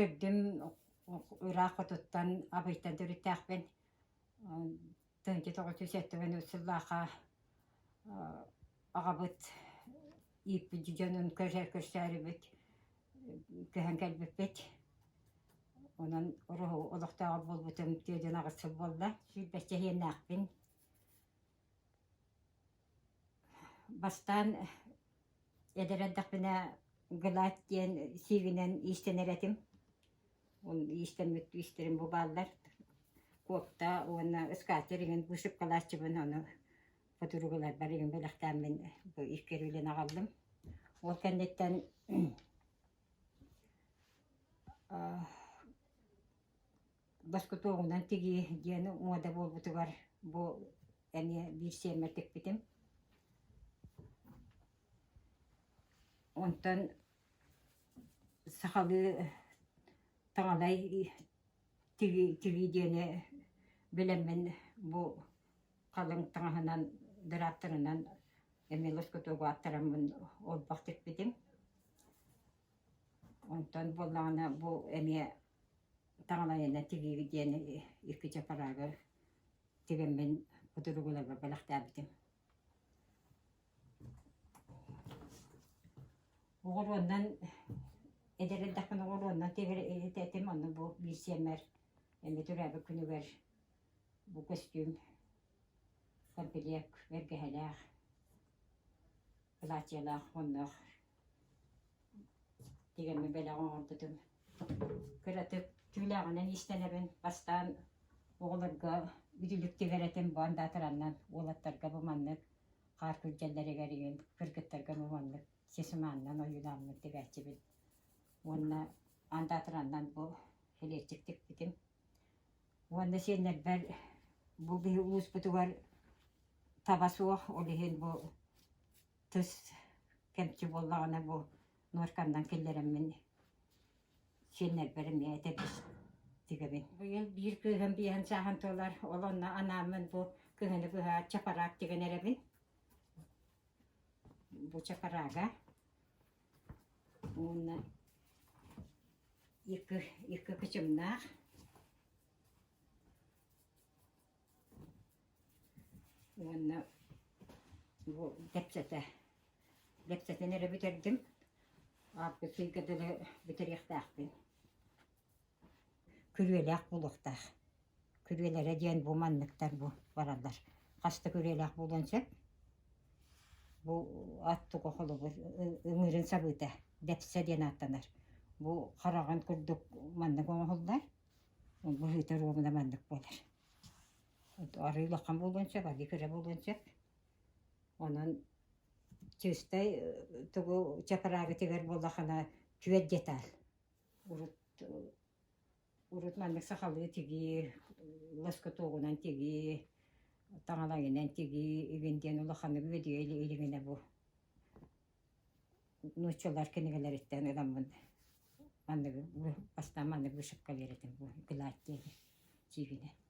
Төрдүм ыраах хотуттан Абыйтан төрүттээхпин. 1970 сыллаахха аҕабыт ииппит дьонун көрсөөрүбүт көһөн кэлбиппит. Онон Ороһу олохтооҕо буолбутум 48 сыл буолла. Сүүрбэччэ иһиэннээхпин. Бастаан эдэр эрдэхпинэ гладь диэн сиигинэн иистэнэр этим. Иистэммит иистэрим бу бааллар. Куопта уонна ыскааччар иҥин вышивкалааччыбын ону подругаларбар иҥин бэлэхтээммин бу икки үлэни аҕаллым. Ол кэнниттэн Лоскутуоҕунан тигии диэн муода буолбутугар бу эмиэ биир сиэммэр тикпитим. Онтон сахалыы таҥалай тигии, тигии диэни билэммин бу халыҥ таҥаһынан, дырааттарынан эмиэ лоскутуогу аттараммын олбох тикпитим. Онтон буоллаҕына бу эмиэ таҥалайынан тигииби диэн икки чапараагы тигэммин подругаларбар бэлэхтээбитим. Оҕуруоннан эдэр эрдэхпинэ оҕуруоннан тигэр этим, онно бу биир сиэммэр эмиэ төрөөбүт күнүгэр бу көстүүм, комплект бэргэһэлээх, платьелаах, онноох Тигэммин бэлэх оҥорбутум. Кыратык түүлээҕинэн иистэнэбин. Бастаан оҕолорго үтүлүк тигэр этим, бу андаатараннан уолаттарга бу маннык хаар күрдьэллэригэр игин, кыргыттарга бу маннык сисимааннан ойуулааммын тигээччибин. Уонна андаатараннан бу килиэччик тикпитим. Уонна сиэннэрбэр бу биһи улууспутугар таба суох, ол иһин бу тыс кэмчи буоллаҕына бу нуорканнан киллэрэммин сиэннэрбэр эмиэ этэрбис тигэбин. Быйыл биир кыыһым биэһин сааһын туолар, ол онно анааммын бу кыһыны быһа чапараак тигэн эрэбин. Бу чапараага уонна икки, икки кычымнаах Уонна бу дэпсэтэ дэпсэтэн эрэ бүтэрдим. Ааппыт ыйга дылы бүтэриэхтээхпин. Күрүөлээх буолуохтаах. Күрүөлэрэ диэн бу манныктар бу бараллар. Хас да күрүөлээх буолуон сөп. Бу ат туга холобур ыҥыырын сабыыта дэпсэ диэн ааттанар. Бу хараҕын курдук маннык оҥоһуллар. Быһыыта руобуна маннык буолар. Арыы улахан буолуон сөп, арыы кыра буолуон сөп. Онон чыыстай тугу чапараагытыгар буоллахына түөрт деталь. Урут урут маннык сахалыы тигии, лоскутуогунан тигии, таҥалайынан тигии игин диэн улаханнык үөдүйэ илигинэ бу нууччалар кинигэлэриттэн ыламмын манныгы бастаан маннык вышивка биэрэтим бу гладь диэни тиигинэн.